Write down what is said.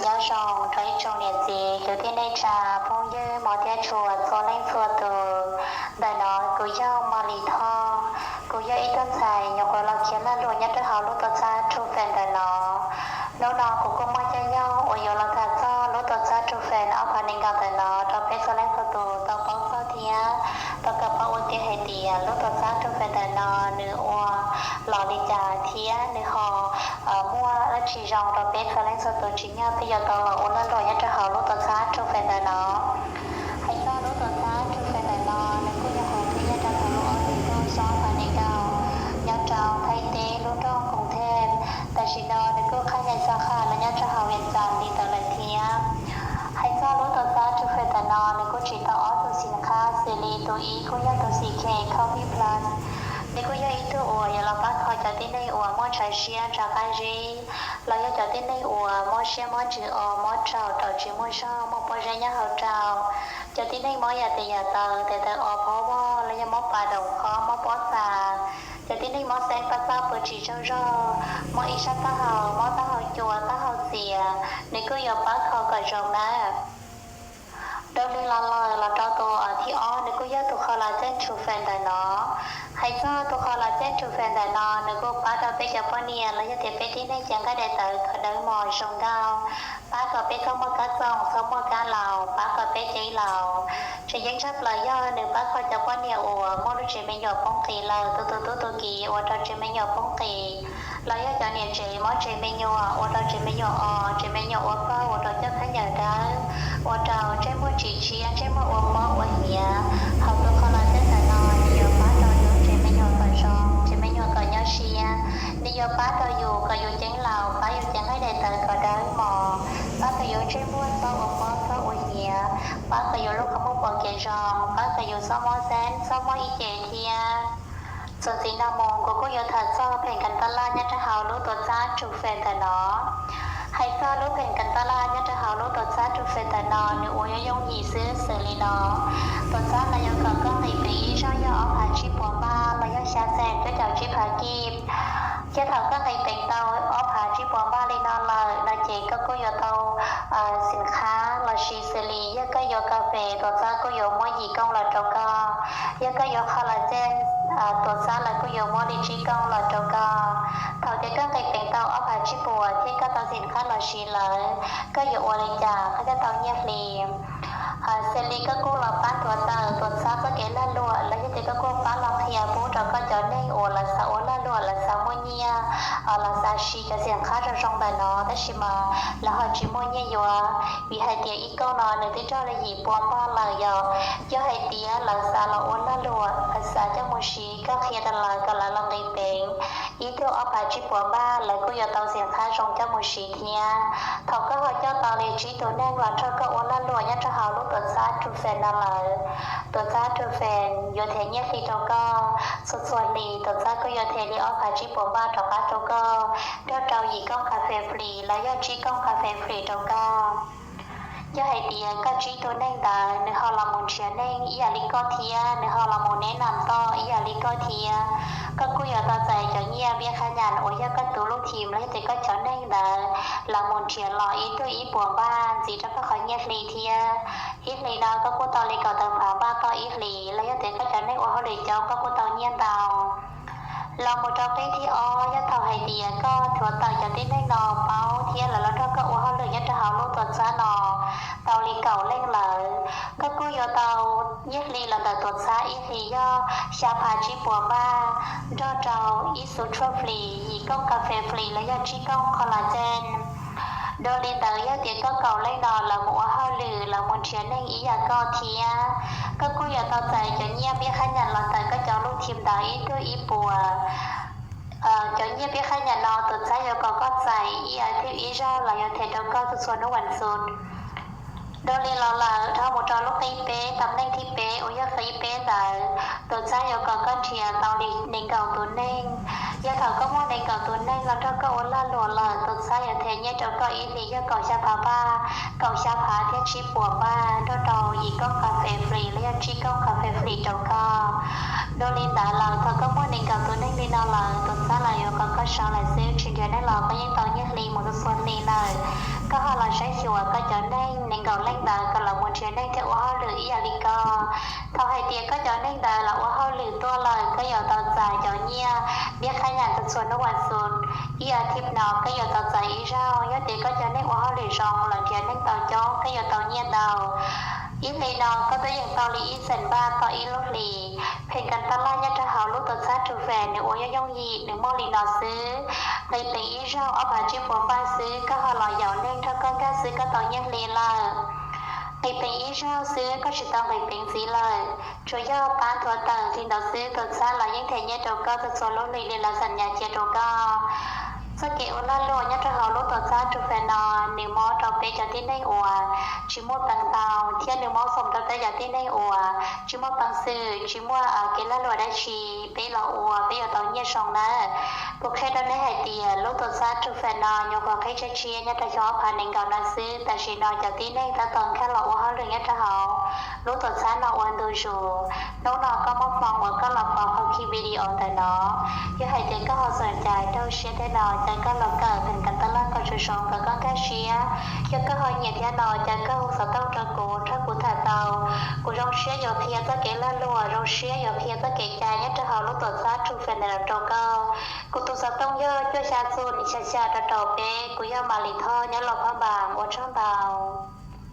Nyob zoo rau ib tsoom niam txiv kwv tij neej tsa phooj ywg hmov thiab tshua txhua leej txhua tus. Ntawm no kuv yog Mos Lis Thoj, kuv yog ib tug ntxhais nyuam qhuav los khiav lag luam nyob rau hauv lub tuam txhab True Fame ntawm no. Hnub no kuv kuj muaj caij nyoog uas yuav los tham txog lub tuam txhab True Fame ob phav nees nkaum ntawm no rau peb txhua leej txhua tus tau paub txog thiab tau kawm paub ua ke hais tias lub tuam txhab True Fame ntawm no nws ua los li cas thiab nws ho muaj dab tsi zoo rau peb txhua leej txhua tus tsim nyog peb yuav tau los ua lag luam nyob rau hauv lub tuam txhab True Fame ntawm no. Hais txog lub tuam txhab True Fame ntawm no nws kuj nyuam qhuav pib nyob rau thaum lub ob hlis ntuj ob phav nees nkaum nyob rau Thaib teb lub nroog Koos Thej, tam sim no nws kuj qhab nyais txog qhaj los nyob rau hauv Vias Cas li ntawd lawm thiab. Hais txog lub tuam txhab True Fame ntawm no nws kuj tsim tau ob tug xim khab xws li tus ib kuj yog tus C K Coffee Plus. Nws kuj yog ib tug uas yuav los pab kho cov tib neeg uas muaj tshav siab tshav qab zib los yog cov tib neeg uas mob siab mob ntsws os, mob raum raum tsis muaj zog, muaj pob zeb nyob hauv raum, cov tib neeg mob yam tes yam taw, tes taw os phob vog los yog mob pas daum qhob mob pob txha, cov tib neeg mob xeeb paj txaj puas tsis tsaug zog, mob ib sab taub hau, mob taub hau cua taub hau txias, nws kuj yuav pab kho kom zoo nawb. Dhau li los lawm los rau tus thib ob nws kuj yog tus kho los ceeb True Fame ntawm no. Hais txog tus kho los ceeb True Fame ntawm no nws kuj pab rau peb cov poj niam los yog tias peb tib neeg cev nqaij daim tawv kom dawb mos zoo nkauj, pab kom peb txhob muaj kab txoom txhob muaj kab laus, pab kom peb ceeb laus. Tseem ceeb tshaj plaws yog nws pab kho cov poj niam uas muaj lub tsev me nyuam poob qis lawm, tus tus tub tus kiv ua rau tsev me nyuam poob qis, los yog cov niam tsev mob tsev me nyuam ua rau tsev me nyuam os, tsev me nyuam ua pawg ua rau coj khaub ncaws dawb, ua rau ntsej muag tsis tshiab, ntsej muag ua pob ua hiav. Hauv tus kho los ceeb ntawm no nws yuav pab rau yus lub tsev me nyuam kom zoo, tsev me nyuam kom nyob siab, nws yuav pab rau yus kom yus ceeb laus, pab yus cev nqaij daim tawv kom dawb mos, pab kom yus ntsej muag txhob ua pob txhob ua hiav, pab kom yus lub qhov muag pom kev zoo, pab kom yus txhob mob xeeb txhob mob ib ce thiab. Txuas ntxiv no mus kuv kuj yuav tham txog pheem kas tas laj nyob rau hauv lub tuam txhab True Fame ntawm no. Hais txog lub pheem kas tas laj nyob rau hauv lub tuam txhab True Fame ntawm no nws ua yooj yooj yim xwb xws li no. Tuam txhab no yuav kom koj nqis peev ib zaug yog ob phav tsib puas npaj los yog xya xees cuaj caum tsib phav kij. Thiab thaum koj nqis peev tau ob phav tsib puas npaj li no lawm no ces koj kuj yuav tau xim khab los sis xws li yog koj yuav kas fes tuam txhab kuj yuav muab yim kooj los rau koj, yog koj yuav kho los ceeb tuam txhab lawv kuj yuav muab li tsib kooj los rau koj. Thaum tias koj nqis peev tau ob phav tsib puas thiab koj tau xim khab los sis lawm, koj yuav ua li cas koj thiaj tau nyiaj hli? Xws li koj kuj los pab ntuav tawm tuam txhab txoj kev lag luam los yog tias koj kuj pab los qhia pub rau koj cov neeg uas lawv xav ua lag luam, lawv xav muaj nyiaj, lawv xav siv cov xim khab zoo zoo ntawm no tab sis mas lawv ho tsis muaj nyiaj yuav, vim hais tias ib kooj no nws twb raug li yim puas npaj lawm yom. Yog hais tias lawv xav los ua lag luam, lawv xav coj mus siv, koj qhia rau lawv kom lawv los nqis peev ib tug ob phav tsib puas npaj, lawv kuj yuav tau xim khab zoo coj mus siv thiab. Thaum koj ho coj tau li tsib tus neeg los nrog koj ua lag luam nyob rau hauv lub tuam txhab True Fame no lawm, tuam txhab True Fame yuav them nyiaj hli rau koj. Txhua txhua hlis tuam txhab kuj yuav them li ob phav tsib puas npaj rov qab rau koj, nrog rau yim kooj kas fes free los yog tsib kooj kas fes free rau koj. Yog hais tias koj tsib tus neeg ntawd nws ho los mus nrhiav neeg ib yam li koj thiab, nws ho los mus neb nam toj ib yam li koj thiab, koj kuj yuav tau txais cov nyiaj npiab qhab nyas uas yog koj tus lub thim los yog tias koj cov neeg ntawd los mus nrhiav los ib tug ib puas npaj ntxiv rau koj qhov nyiaj hli thiab. Ib hlis no koj kuj tau li kaum tawm phav npaj toj ib hlis los yog tias koj cov neeg ua hauj lwm coob koj kuj tau nyiaj ntau. Los mus rau qib thib ob, yog thaum hais tias koj thuav tawm cov tib neeg no paub thiab lawv los nrog koj ua hauj lwm nyob rau hauv lub tuam txhab no tau li kaum leej lawm, koj kuj yuav tau nyiaj hli los ntawm tuam txhab ib hlis yog xya phav tsib puas npaj nrog rau ib xu trophy, yim kooj kas fes free los yog tsib kooj collagen. Dua li ntawd yog tias koj kaum leej no lawv mus ua hauj lwm, lawv mus nrhiav neeg ib yam koj thiab, koj kuj yuav tau txais cov nyiaj npiab qhab nyas los ntawm koj cov lub thim ntawd ib tug ib puas. Cov nyiaj npiab qhab nyas no tuam txhab yuav kom koj txais ib yam thib ib zaug los yuav them rau koj txhua txhua hnub vas xuv. Dua li los lawm dhau mus rau lub qib peb, tam neej thib peb uas yog qib peb ntawd, tuam txhab yuav kom koj nrhiav tau li nees nkaum tus neeg, Yog thaum koj muaj nees nkaum tus neeg los nrog koj ua lag luam lawm, tus txhab yuav them nyiaj rau koj ib hlis yog kaum xya phav npaj, kaum xya phav thiab tsib puas npaj nrog rau yim koob kas fes free los yog tsib koob kas fes free rau koj. Dua li ntawd lawm, thaum koj muaj nees nkaum tus neeg li no lawm, tus txhab los yuav kom koj sau lawm xwb, tsis nrhiav neeg los koj yeej tau nyiaj hli mus txhua hli lawm. Koj ho los saib xyuas koj cov neeg nees nkaum leej ntawd kom los mus nrhiav neeg thiab ua hauj lwm ib yam li koj. Thaum hais tias koj cov neeg ntawd los ua hauj lwm tuaj lawm, koj yuav tau txais cov nyiaj ntiab qhab nyam txhua hnub vas xuv. Ib as thiv no koj yuav tau txais ib zaug. Yog tias koj cov neeg ua hauj lwm zoo los nrhiav neeg tau coob, koj yuav tau nyiaj ntau. Ib hlis no koj twb yeem tau li ib xeem npaj tau ib lub hlis. Pheem kas tas laj nyob rau hauv lub tuam txhab True Friends nws ua yooj yooj yim, nws muaj li no xwb: nqis peev ib zaug ob phav tsib puas npaj xwb, koj ho los yaum neeg nrog koj nkag xwb koj tau nyiaj hli lawm. Nqis peev ib zaug xwb, koj tsis tau nqis peev ntxiv lawm, tsuas yog pab nthuav tawm li ntawd xwb, tus txhab los yeej them nyiaj rau koj txhua txhua lub hlis li lawv xam nyas cia rau koj. Txoj kev ua lag luam nyob rau hauv lub tuam txhab True Friends no, nws mob rau peb cov tib neeg uas tsis muaj peev ntau, thiab nws mob xoom rau peb cov tib neeg uas tsis muaj peev xwm, tsis muaj kev lag luam dab tsi, peb los ua peb yuav tau nyiaj zoo nawb. Kuv qhia rau nej hais tias lub tuam txhab True Friends no nyuam qhuav qhib tshiab tshiab nyob rau xyoo ob phav nees nkaum no xwb, tam sim no cov tib neeg tab tom nkag los ua hauj lwm nyob rau hauv lub tuam txhab no ua ntu zus. Hnub no koj muaj hmoo uas koj los pom qhov khi video ntawm no, yog hais tias koj ho xoom cai raug siab thiab no, caw koj los kawm pheem kas tas laj kom zoo zoo kom koj nkag siab. Yog koj ho nyiam thiab no, caw koj hu xov tooj rau kuv nrog kuv tham tau. Kuv zoo siab yuav qhia txoj kev lag luam, zoo siab yuav qhia txoj kev cai nyob rau hauv lub tuam txhab True Friends no los rau koj. Kuv tus xov tooj yog cuaj xya txuj nim xya xya rau rau peb. Kuv yog Malis Thoj nyob Los Phab Npas, ua tsaug ntau.